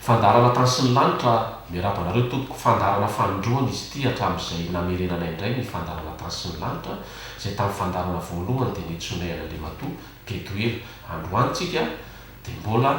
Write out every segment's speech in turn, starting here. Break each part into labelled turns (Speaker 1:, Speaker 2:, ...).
Speaker 1: Fandaharana tany sy ny lanitra, miarahaba anareo tompoko, fandaharana fanindroany izy ity hatramin'izay namerenanay indray ny fandaharana tany sy ny lanitra, izay tamin'ny fandaharana voalohany dia niantsoanay an'Andriamatoa Petoela. Androany tsika dia mbola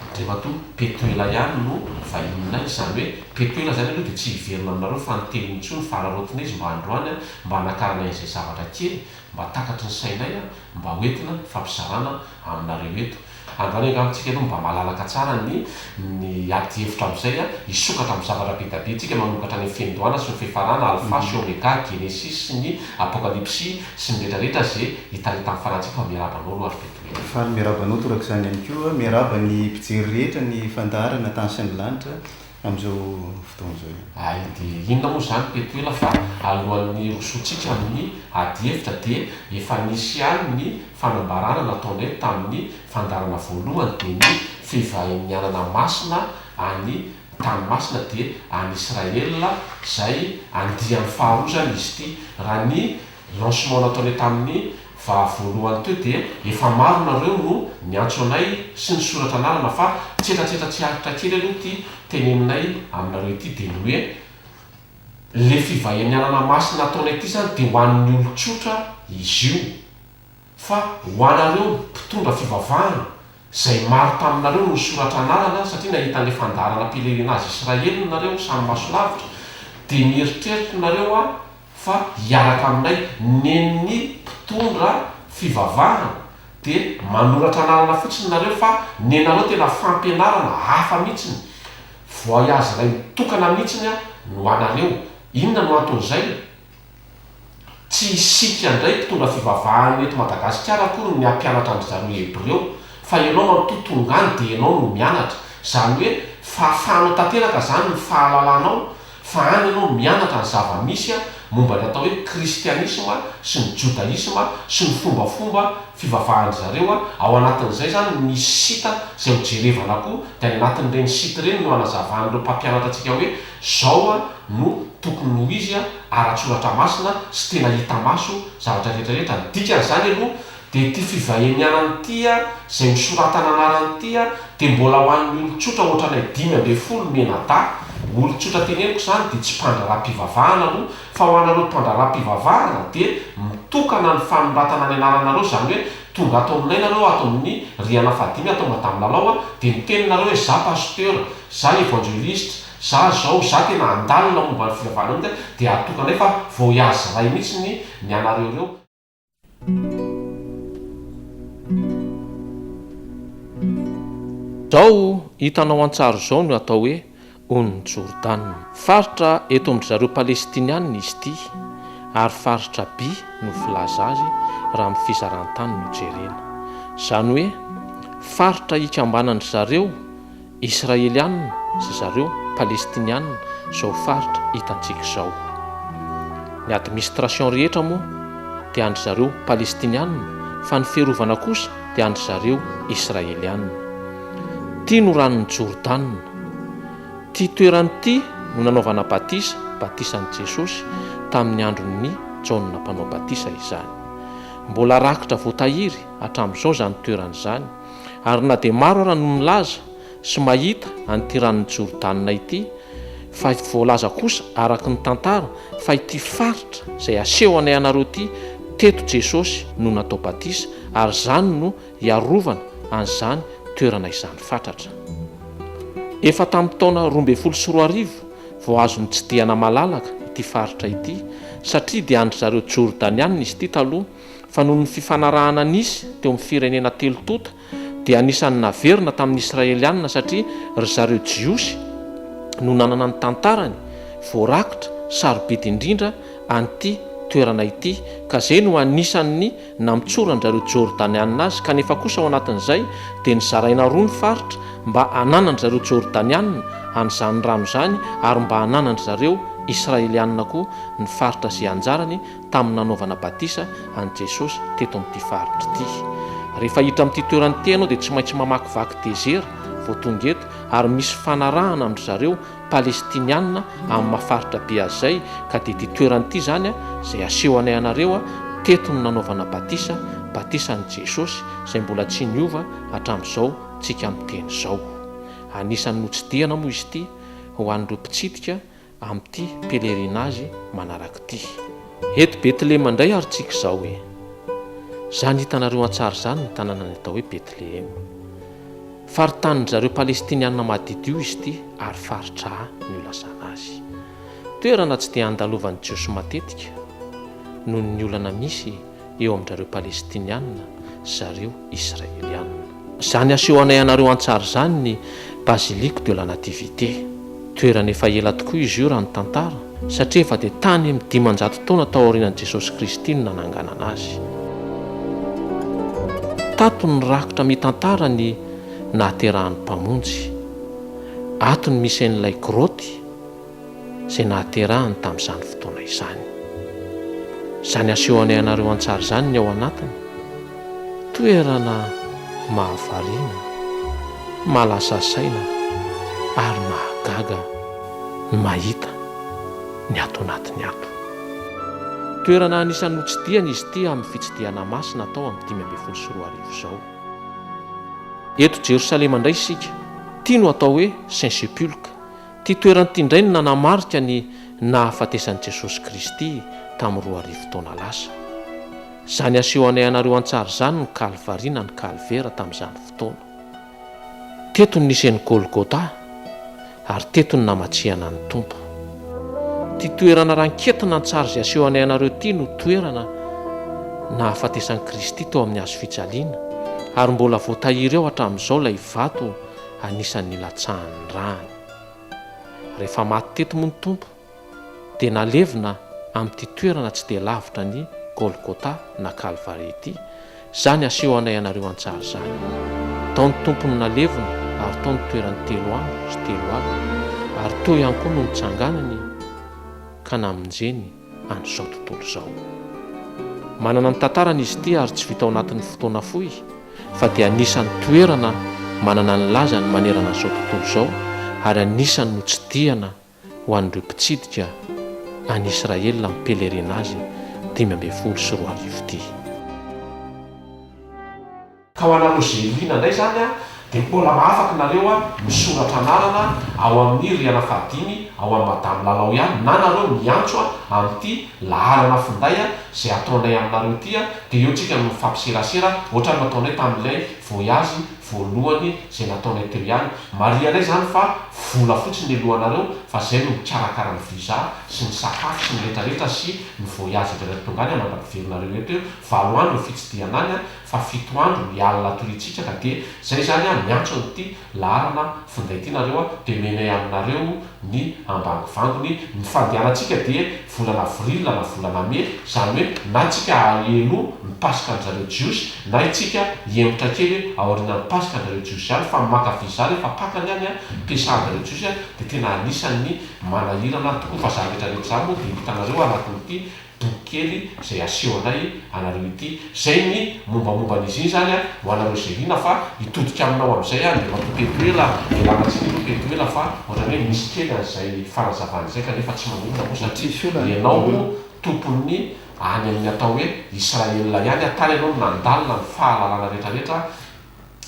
Speaker 1: Andriamatoa Petoela ihany no vahininay, izany hoe Petoela izany aloha dia tsy hiverina aminareo fanintelony intsony fa araraotina izy mba androany mba hanakaranay an'izay zavatra kely mba takatry ny sainay mba hoentina hifampizarana aminareo eto. Androany angamba tsika aloha mba malalaka tsara ny ny ady hevitra amin'izay a, hisokatra amin'ny zavatra be da be tsika manomboka hatrany amin'ny fiandohana sy ny fiafarana, Alpha sy Omega, Genesis sy ny Apokalypsy sy ny rehetra rehetra ze hitaritan'ny fanahintsika fa miarahaba anao aloha ary Bedoela.
Speaker 2: Faly miarahaba anao torak'izany ihany koa, miarahaba ny mpijery rehetra ny fandaharana tany sy ny lanitra. amin'izao fotoana izao ihany.
Speaker 1: Hay dia inona moa izany Petoela fa alohan'ny hirosoantsika amin'ny adihevitra dia efa nisy ihany ny fanambarana nataonay tamin'ny fandaharana voalohany dia ny fivahinianana masina any tany masina dia any Israel izay andiany faharoa izany izy ity raha ny Lancement nataonay tamin'ny va voalohany teo dia efa maro nareo no niantso anay sy nisoratra anarana fa tsetratsetra tsy aritra kely aloha ity teneninay aminareo ity dia ny hoe le fivahinianana masina ataonay ity zany dia ho an'ny olon-tsotra izy io fa ho anareo mpitondra fivavahana izay maro taminareo no nisoratra anarana satria nahita an'ilay fandaharana pèlerinage Israely nareo samy maso lavitra dia mieritreritra nareo aho fa hiaraka aminay nen'ny mpitondra fivavahana dia manoratra anarana fotsiny nareo fa nenareo tena fampianarana hafa mihitsiny, voyage iray mitokana mihitsiny no anareo, inona no anton'izay? Tsy isika indray mpitondra fivavahana eto Madagasikara akory ny hampianatra an-dry zareo hebreo fa ianao matoa tonga any dia ianao no mianatra, izany hoe fahafahanao tanteraka izany ny fahalalanao Fa any ianao mianatra ny zava-misy momba ny atao hoe kristianisma sy ny jodaisma sy ny fombafomba fivavahan-dry zareo, ao anatin'izay izany ny site izay ho jerevana koa, dia any anatin'ireny site ireny no hanazavan'ireo mpampianatra antsika hoe zao no tokony ho izy ara-tsoratra masina sy tena hita maso zavatra rehetra rehetra, ny dikan'izany aloha Dia ity fivahinianana ity izay nosoratana anarana ity dia mbola ho an'ny olon-tsotra ohatranay 15 mianadahy, olon-tsotra teneniko izany dia tsy mpandraharaha-pivavahana aloha fa ho anareo mpandraharaha-pivavahana dia mitokana ny fanoratana ny anaranareo izany hoe tonga ato aminay nareo ato amin'ny rihana fahadimy ato Madame Lalao dia miteny nareo hoe za pasteur, za evangeliste, za zao, za tena handalina momba ny fivavahana mihitsy dia atokanay fa voyage iray mihitsy ny anareo ireo.
Speaker 3: Izao hitanao an-tsary izao no atao hoe onin'i Jordana. Faritra eto amin-dry zareo Palestiniana izy ity, ary faritra by no filaza azy raha amin'ny fizaran-tany no jerena. Izany hoe faritra ikambanan-dry zareo Israelianina sy zareo Palestinianina izao faritra hitantsika izao. Ny administration rehetra moa dia an-dry zareo Palestinianina fa ny fiarovana kosa dia an-dry zareo Israelianina. Ty no ranon'i Jordana. Ty toerana ity no nanaovana batisa, batisan'i Jesosy, tamin'ny andron'i Jaona Mpanao Batisa izany. Mbola rakitra voatahiry hatramin'izao izany toerana izany. Ary na dia maro ara no milaza sy mahita an'ity ranon'i Jordana ity, fa voalaza kosa araka ny tantara fa ity faritra izay aseho anay anareo ity, teto Jesosy no natao batisa, ary izany no hiarovana an'izany toerana izany fatratra. Efa tamin'ny taona 2012 vao azo notsidihana malalaka ity faritra ity, satria dia an-dry zareo Jordaniana izy ity taloha, fa noho ny fifanarahana nisy teo amin'ny firenena telo tonta dia anisan'ny naverina tamin'ny Israelianina satria ry zareo Jiosy no nanana ny tantarany voarakitra sarobidy indrindra an'ity toerana ity ka izay no anisan'ny namotsoran-dry zareo Jordanianina azy kanefa kosa ao anatin'izay dia nozaraina roa ny faritra mba hananan-dry zareo Jordanianina an'izany rano izany ary mba hananan-dry zareo Israelianina koa ny faritra izay anjarany tamin'ny nanaovana batisa an'i Jesosy teto amin'ity faritra ity. Rehefa hiditra amin'ity toerana ity ianao dia tsy maintsy mamakivaky dezera vao tonga eto ary misy fanarahana amin-dry zareo Palestiniana amin'ny maha faritra be azy izay ka dia ity toerana ity izany izay aseho anay anareo teto no nanaovana batisa, batisan'i Jesosy izay mbola tsy niova hatramin'izao tsika miteny izao. Anisan'ny notsidihana moa izy ity ho an'ireo mpitsidika amin'ity pèlerinage manaraka ity. Eto Betlehema indray ary tsika izao e! Izany hitanareo an-tsary izany ny tanànany atao hoe Betlehema. Faritanin-dry zareo Palestiniana madidio izy ity ary faritra A no ilazana azy. Toerana tsy dia andalovan'ny Jiosy matetika noho ny olana misy eo amin-drareo Palestiniana sy zareo Israeliana. Izany asehonay anareo an-tsary izany ny Basilique de la Nativité. Toerana efa ela tokoa izy io raha ny tantara, satria efa dia tany amin'ny 500 taona taorianan'i Jesosy Kristy no nananganana azy. Tato ny rakitra mitantara ny nahaterahan'ny Mpamonjy. Ato no misy an'ilay grotte. izay nahaterahany tamin'izany fotoana izany. Izany asehonay anareo an-tsary izany ny ao anatiny, toerana mahavariana, mahalasa saina ary mahagaga ny mahita ny ato anatiny ato. Toerana anisan'ny notsidihana izy ity amin'ny fitsidihana masina atao amin'ny 2015 izao. Eto Jerosalema indray isika, ity no atao hoe Saint Sepulcre, Ity toerana ity indray no nanamarika ny nahafatesan'i Jesosy Kristy tamin'ny 2000 taona lasa. Izany asehonay anareo an-tsary izany ny Kalvary na ny Kalvera tamin'izany fotoana. Teto no nisy an'i Golgota ary teto no namatsihana ny Tompo. Ity toerana ranketina an-tsary izay asehonay anareo ity no toerana nahafatesan'i Kristy teo amin'ny hazo fijaliana ary mbola voatahiry ao hatramin'izao ilay vato anisan'ny nilatsahan'ny rany. Rehefa maty teto moa ny Tompo dia nalevina amin'ity toerana tsy dia lavitra an'i Golgota na Kalvary ity, izany asehonay anareo an-tsary izany. Tao ny Tompo no nalevina ary tao ny toerany telo andro sy telo alina, ary teo ihany koa no nitsanganany ka namonjeny an'izao tontolo izao. Manana ny tantarany izy ity ary tsy vita ao anatin'ny fotoana fohy fa dia anisan'ny toerana manana ny lazany manerana an'izao tontolo izao ary anisan'ny notsidihana ho an'ireo mpitsidika any Israel amin'ny pèlerinage 2015 ity.
Speaker 1: Ka ho anareo ze liana ndray zany a de mbola afaka nareo a misoratra anarana ao amin'ny rihana fahadimy ao amin'ny madame Lalao ihany na nareo miantso a amin'ity laharana finday a zay ataonay aminareo ity a de eo tsika no mifampiserasera ohatran'ny nataonay tamin'ilay voyage voalohany zay nataonay teo ihany. Marihanay zany fa vola fotsiny ny alohanareo fa zay no mikarakara ny visa sy ny sakafo sy ny retraretra sy ny voyage retraretra tonga any a mandra-piverinareo eto eo valo andro ny fitsidihana any a fa fito andro ny alina atoriantsika ka dia zay zany an miantso an'ity laharana finday ity nareo an dia omenay aminareo ny ambangovangony ny fandehanantsika dia volana avril na volana mai zany hoe na tsika haheno ny paska an-jareo jiosy na itsika hihemotra kely aorianan'ny paska an-jareo jiosy ihany fa maka visa rehefa pakany any an mpiasan-jareo jiosy an dia tena anisan'ny manahirana tokoa fa zany rehetra rehetra zany moa dia hitanareo anatin'ity boky kely izay asehonay anareo ity. Izay ny mombamomba an'izy iny izany ho anareo izay liana fa hitodika aminao amin'izay aho Andriamatoa Petuela, ialana tsiny aloha Petuela fa ohatran'ny hoe misy kely an'izay fanazavana izay kanefa tsy maninona moa satria ianao moa tompon'ny any amin'ny atao hoe Israel ihany, tany ianao no nandalina ny fahalalana rehetrarehetra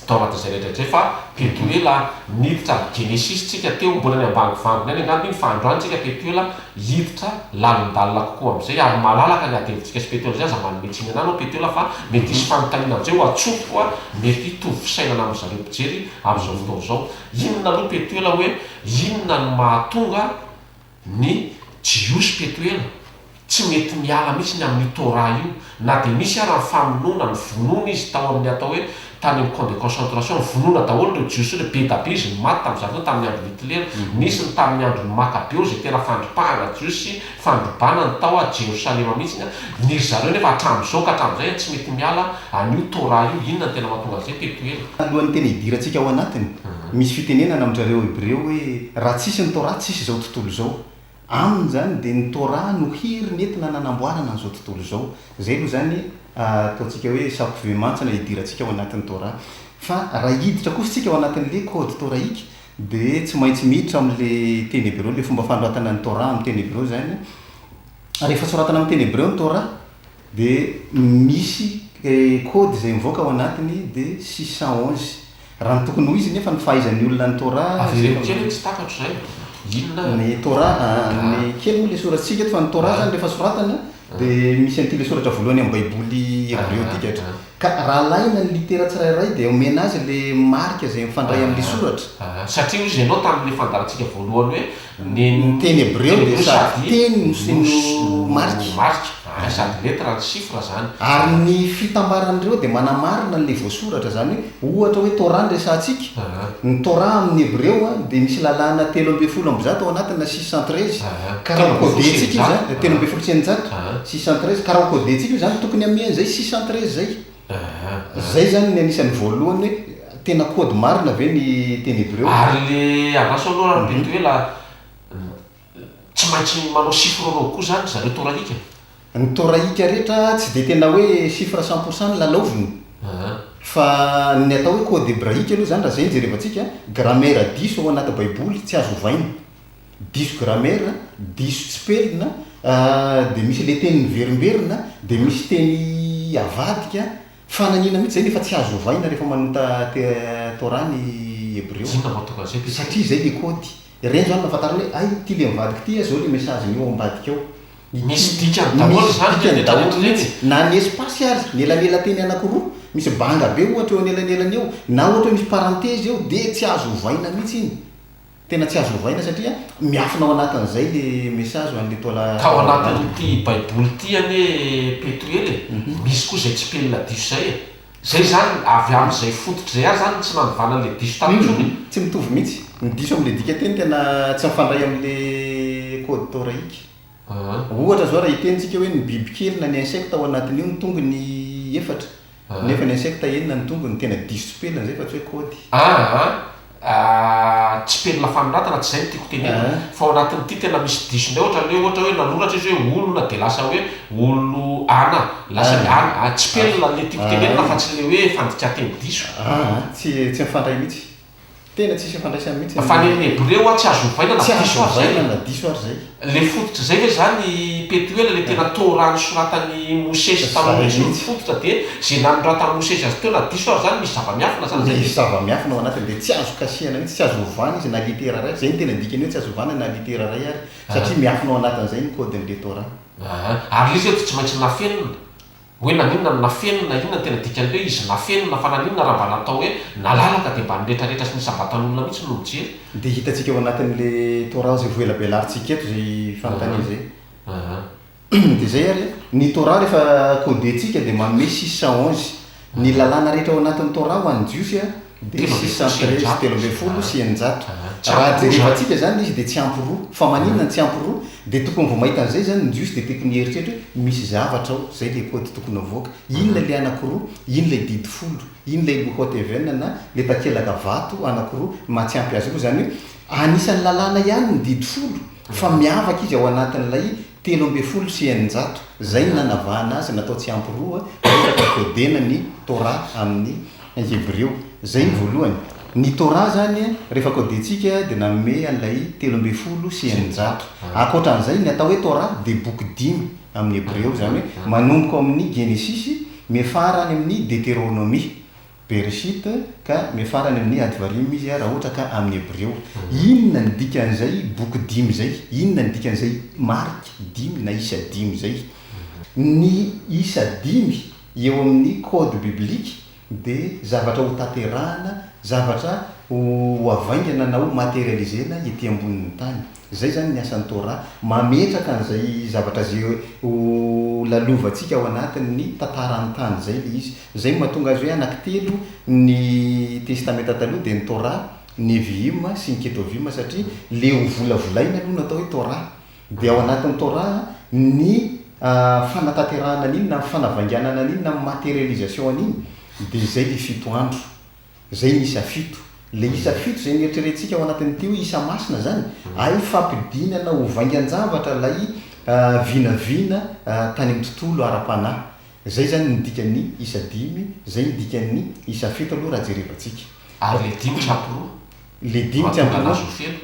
Speaker 1: tao anatin'izay rehetra izay fa Petuela niditra ny Genesisy tsika teo mbola ny ambangovangony ihany angamba iny fa androany tsika Petuela hiditra lalindalina kokoa amin'izay ary malalaka ny ady hevitsika sy Petuela izay aza manome tsiny anah anao Petuela fa mety hisy fanontaniana amin'izay ho atsofoko a mety hitovy fisainana amin zareo mpijery amin'izao fotoana izao inona aloha Petuela hoe inona no mahatonga Ny Jiosy Petuela tsy mety miala mihitsy ny amin'io Torah io, na dia misy ara ny famonoana, novonoina izy tao amin'ny atao hoe tany amin'ny camp de concentration, novonoina daholo ireo Jiosy ireo, be da be izy no maty tamin'izany fotoana, tamin'ny andron'i Hitler, nisy ny tamin'ny andron'ny Makabeo izay tena fandripahana Jiosy sy fandrobana ny tao Jerosalema mihitsy, ny ry zareo nefa hatramin'izao ka hatramin'izay tsy mety miala an'io Torah io, inona no tena mahatonga an'izay Petuela?
Speaker 2: Alohan'ny tena hidirantsika ao anatiny, Misy fitenenana amin-drareo Hebreo hoe, Raha tsisy ny Torah, tsisy izao tontolo izao. Aminy izany dia ny Torah no hery nentina nanamboarana an'izao tontolo izao. Izay aloha izany ataontsika hoe sampivy-mantsina hidirantsika ao anatin'ny Torah. Fa raha hiditra kosa isika ao anatin'ilay code torahique dia tsy maintsy miditra amin'ilay teny hebreo, ilay fomba fanoratana ny Torah amin'ny teny hebreo izany. Rehefa soratana amin'ny teny hebreo ny Torah dia misy code izay mivoaka ao anatiny dia 611. Raha ny tokony ho izy nefa ny fahaizan'ny olona ny Torah izay
Speaker 1: Avereno kely hoe tsy takatro izay. Inona?
Speaker 2: Ny Torah, ny kely moa ilay soratsika eto fa ny Torah izany rehefa soratana dia misy an'ity ilay soratra voalohany amin'ny baiboly hebreo ity ka. Ka raha alaina ny litera tsirairay dia omena azy ilay marika izay mifandray amin'ilay soratra.
Speaker 1: Satria hoy izy ianao tamin'ilay fandaharantsika voalohany hoe ny
Speaker 2: Ny teny hebreo dia sady teny no sy no marika.
Speaker 1: Marika. Sady lettre no chiffre izany.
Speaker 2: Ary ny fitambaran'ireo dia manamarina an'ilay voasoratra. Izany hoe ohatra hoe Torah no resahantsika. Ny Torah amin'ny hebreo dia misy lalàna 113 ao anatiny na 613. Ka raha ho coder-tsika io izany, 613, 613, ka raha ho coder-tsika io izany tokony hamehy an'izay 613 izay. Izay izany ny anisan'ny voalohany hoe tena code marina ve ny teny hebreo.
Speaker 1: Ary le andraso aloha ry Betuela tsy maintsy manao chiffre-nao koa izany ry zareo Torahika?
Speaker 2: Ny Torahika rehetra tsy dia tena hoe chiffre 100% no lalaoviny fa ny atao hoe code hebraika aloha izany raha izay no jerevantsika, grammaire diso ao anaty baiboly tsy azo ovaina. Diso grammaire, diso tsipelina, dia misy le teny miverimberina, dia misy teny avadika, fananina mihitsy zay nefa tsy azo ovaina rehefa manota Torah ny hebreo.
Speaker 1: Inona mahatonga an'izay Peter?
Speaker 2: Satria zay le code. Ireny zany no ahafantarana hoe hay ity le mivadika ity, zao le message-ny io ao ambadika ao.
Speaker 1: Misy dikany daholo
Speaker 2: Misy
Speaker 1: izany
Speaker 2: dikany
Speaker 1: ireny
Speaker 2: daholo
Speaker 1: rehetra ireny
Speaker 2: mihitsy. Na ny espace ary, ny elanelan-teny anankiroa, misy banga be ohatra eo anelanelany eo, na ohatra hoe misy parenthèse eo dia tsy azo ovaina mihitsy iny. Tena tsy azo ovaina satria miafina ao anatin'izay le message ho an'le toala
Speaker 1: Ka ao anatin'ity baiboly ity anie Petoela e, misy koa izay tsipelina diso izay e. Izay izany avy amin'izay fototra izay ary izany no tsy nanovana an'ilay diso tato intsony e.
Speaker 2: Tsy mitovy mihitsy. Ny diso amin'ilay dikanteny tena tsy mifandray amin'le code torahique. Ohatra izao raha hiteny tsika hoe ny bibikely na ny insecte ao anatin'io ny tongony efatra Nefa ny insecte enina ny tongony, tena diso tsipelina zay fa tsy hoe kôdy.
Speaker 1: Aa tsipelina fanoratana tsy zay no tiako tenenina fa ao anatin'ity tena misy diso indray ohatra hoe ohatra hoe nanoratra izy hoe olona de lasa hoe olo ana lasa le ana tsipelina le tiako tenenina fa tsy le hoe fandikan-teny diso.
Speaker 2: Aa tsy tsy mifandray mihitsy. Tena tsisy ifandraisany mihitsy
Speaker 1: Fa ny ny hebreo hoa tsy azo ovaina na
Speaker 2: Tsy azo
Speaker 1: diso ary zay
Speaker 2: ovaina
Speaker 1: e.
Speaker 2: na diso ary zay.
Speaker 1: Le fototra zay ve zany Petuel le tena Torah nosoratan'i Mosesy taloha
Speaker 2: Zay
Speaker 1: mihitsy no
Speaker 2: mihitsy.
Speaker 1: fototra de ze nanoratan'i Mosesy azy teo na diso ary zany misy zava-miafina zany zay
Speaker 2: Misy
Speaker 1: e.
Speaker 2: zava-miafina ao anatiny de tsy azo kasihana mihitsy, tsy azo ovana izy na litera iray, zay no tena dikany hoe tsy azo ovana na litera iray ary satria miafina ao anatin'izay ny code-n'le Torah.
Speaker 1: Aa ary le izy eto tsy maintsy nafenina. Hoe naninona no nafenina, inona no tena dikan'ny hoe izy nafenina fa naninona raha mba natao hoe nalalaka dia mba ny retraretra sy ny isam-batan'olona mihitsy no mijery.
Speaker 2: Dia hitantsika ao anatin'ilay Torah izay voelabelarintsika eto izay fanontaniana izay. Dia izay ary, ny Torah rehefa codé-ntsika dia manome 611. Ny lalàna rehetra ao anatin'ny Torah ho an'ny Jiosy dia 613, 613. Raha jerevantsika izany ilay izy dia tsy ampy roa. Fa maninona no tsy ampy roa? Dia tokony vao mahita an'izay izany ny Jiosy dia tokony hieritreritra hoe misy zavatra ao, izay ilay code tokony havoaka. Inona ilay anankiroa? Iny ilay didy folo, iny ilay Luchot Even na ilay takelaka vato anankiroa maha tsy ampy azy roa. Izany hoe anisan'ny lalàna ihany ny didy folo fa miavaka izy ao anatin'ilay 613. Izay no nanavahana azy natao tsy ampy roa rehefa ka codena ny Torah amin'ny Hebreo. Izay ny voalohany. Ny Torah izany rehefa codentsika dia nanome an'ilay 613. Ankoatra an'izay, ny atao hoe Torah dia boky dimy amin'ny Hebreo, izany hoe manomboka ao amin'ny Genesisy miafara any amin'ny Deteronomia, Bereshit, ka miafara any amin'ny Advarim izy raha ohatra ka amin'ny Hebreo. Inona ny dikan'izay boky dimy izay? Inona ny dikan'izay marika dimy na isa dimy izay? Ny isa dimy eo amin'ny code biblique dia zavatra ho tanterahana, zavatra ho havaingana na ho materialiser-na ety ambonin'ny tany. Izay izany ny asan'ny Torah, mametraka an'izay zavatra izay ho lalovantsika ao anatin'ny tantaran'ny tany izay ilay izy. Izay no mahatonga azy hoe anankitelo ny Testamenta Taloha dia ny Torah, ny Nevi'im sy ny Ketovim satria ilay ho volavolaina aloha no atao hoe Torah. Dia ao anatin'ny Torah ny fanatanterahana an'iny na ny fanavainganana an'iny na ny materialisation an'iny dia izay ilay fito andro. Izay ny isa fito. Ilay isa fito izay noeritreretintsika ao anatin'ity hoe isa masina izany, hay fampidinana ho vaingan-javatra ilay vinavina tany amin'ny tontolo ara-panahy. Izay izany ny dikan'ny isa dimy, izay ny dikan'ny isa fito aloha raha jerevantsika.
Speaker 1: Ary ilay dimy tsy ampy roa?
Speaker 2: Ilay dimy tsy ampy
Speaker 1: Mahatonga
Speaker 2: roa,
Speaker 1: anazy ho feno?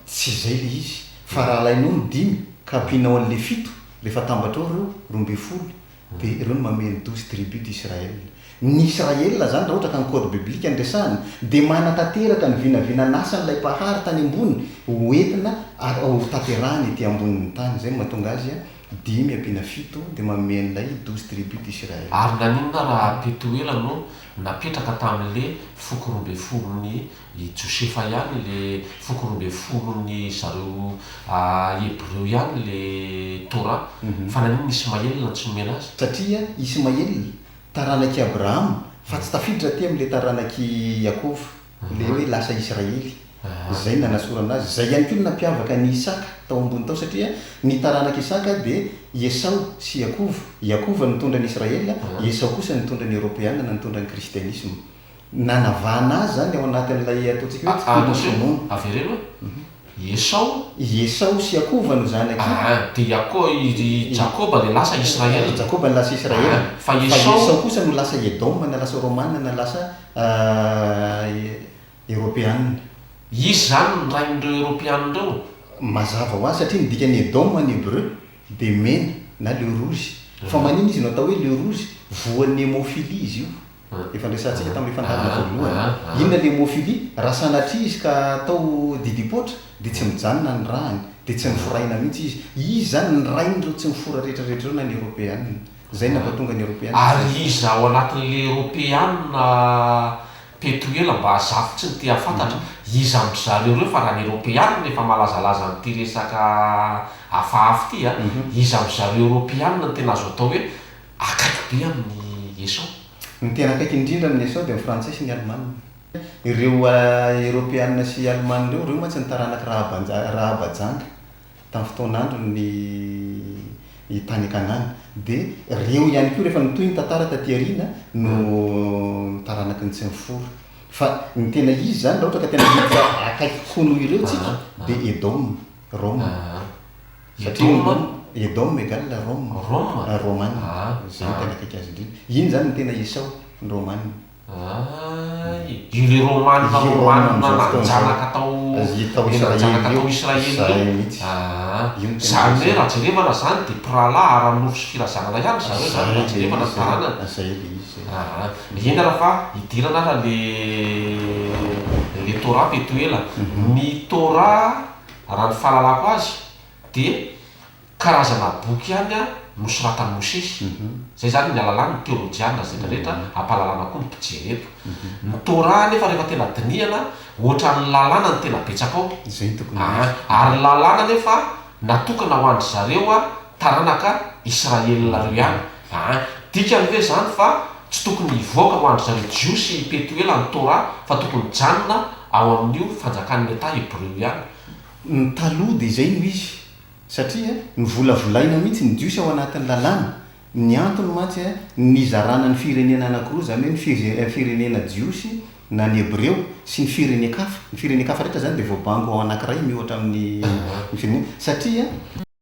Speaker 2: tsy izay ilay izy. Fa raha alainao ny dimy ka ampianao an'ilay fito, rehefa atambatrao ireo, 12, dia ireo no mamehy ny douze tribus d'Israël. Ny Israel izany raha ohatra ka ny code biblique no resahana dia manatanteraka ny vinavinan'asan'ilay Mpahary tany ambony ho entina ho tanterahana ety ambonin'ny tany. Izay no mahatonga azy dimy ampiana fito dia manome an'ilay douze tribus d'Israël.
Speaker 1: Ary naninona raha Petoela no napetraka tamin'le foko roambefolon'i Josefa ihany le foko roambefolon'i zareo Hebreo ihany le Torah? Fa naninona Ismaela no tsy nomena azy?
Speaker 2: Satria Ismaela taranak'i Abrahama fa tsy tafiditra aty amin'ilay taranak'i Yakova, ilay hoe lasa Israely. Izay no nanasorana azy. Izay ihany koa no nampiavaka an'i Isaka tao ambony tao satria ny taranak'i Isaka dia i Esao sy Yakova. Yakova nitondra an'i Israel, i Esao kosa nitondra ny Eoropeana na nitondra ny Kristianisma. Nanavahana azy izany ao anatin'ilay ataontsika hoe tontolon'ny finoana.
Speaker 1: Avereno hoe? I Esao?
Speaker 2: I Esao sy Yakova no zanak'i.
Speaker 1: Aa, dia Iako, i Jakoba ilay lasa Israel.
Speaker 2: I Jakoba no lasa Israel.
Speaker 1: Aa, fa i Esao.
Speaker 2: Fa i Esao kosa no lasa Edoma na lasa Romana na lasa Eoropeana.
Speaker 1: Izy izany ny rain'ireo Eoropeana ireo?
Speaker 2: Mazava ho azy, satria ny dikan'i Edoma en hébreu dia mena na le rouge. Fa maninona izy no atao hoe le rouge? Voan'ny hémophilie izy io. Efa niresahantsika tamin'ilay fandaharana voalohany. Inona ilay hémophilie? Raha sanatria izy ka atao didipoatra dia tsy mijanona ny ràny, dia tsy miforaina mihitsy izy. Izy izany ny rain'ireo tsy mifora rehetra rehetra ireo na ny Eoropeanina. Izay no nampatonga ny Eoropeanina tsy
Speaker 1: Ary iza ao anatin'ilay Eoropeanina Petuela mba za fotsiny te hahafantatra, iza amin-dry zareo ireo fa raha ny Eoropeanina efa malazalaza an'ity resaka hafahafa ity a, iza amin-dry zareo Eoropeanina no tena azo atao hoe akaiky be amin'i Esao?
Speaker 2: Ny tena akaiky indrindra amin'i Esao dia ny Frantsay sy ny Alemana. Ireo Eoropeanina sy Alemana ireo, ireo mantsy ny taranak'i Rahaba Janga tamin'ny fotoan'androny ny tany Kanana. Dia ireo ihany koa rehefa nitohy ny tantara taty aoriana no taranaky ny tsy mifora. Fa ny tena izy izany raha ohatra ka tena hiditra akaiky kokoa noho ireo tsika dia Edom, Roma. Satria
Speaker 1: Edom?
Speaker 2: Edom égale Rome.
Speaker 1: Roma?
Speaker 2: Romana. Izay no tena akaiky azy indrindra. Iny izany no tena Esao, ny Romana.
Speaker 1: Ay! Io le Romana Romana nanjanaka tao nanjanaka tao Israely io. Aa! Zany hoe raha jerevana zany dia mpirahalahy ara-nofo sy firazanana ihany ry zareo zany raha jerevana ny taranany. Aa! Eny ara fa idirana ara le le Torah Petuela. Ny Torah raha ny fahalalako azy dia Karazana boky ihany nosoratan'i Mosesy. Izay izany ny alalàn'ny teolojiana izay rehetra ampahalalana koa ny mpijery eto. Ny Torah anefa rehefa tena dinihana, ohatran'ny lalàna no tena betsaka ao.
Speaker 2: Izay no tokony ho izy.
Speaker 1: Ary ny lalàna anefa natokana ho an-dry zareo taranaka Israel ireo ihany. Dikany ve izany fa tsy tokony hivoaka ho an-dry zareo Jiosy i Petuela ny Torah fa tokony hijanona ao amin'io fanjakan'ny Etat Hebreo ihany?
Speaker 2: Ny taloha dia izay no izy. Satria novolavolaina mihitsy ny Jiosy ao anatin'ny lalàna. Ny antony mantsy nizarana ny firenena anankiroa, izany hoe ny firenena Jiosy na ny Hebreo sy ny firenen-kafa. Ny firenen-kafa rehetra izany dia voabango ao anankiray miohatra amin'ny firenena. Satria.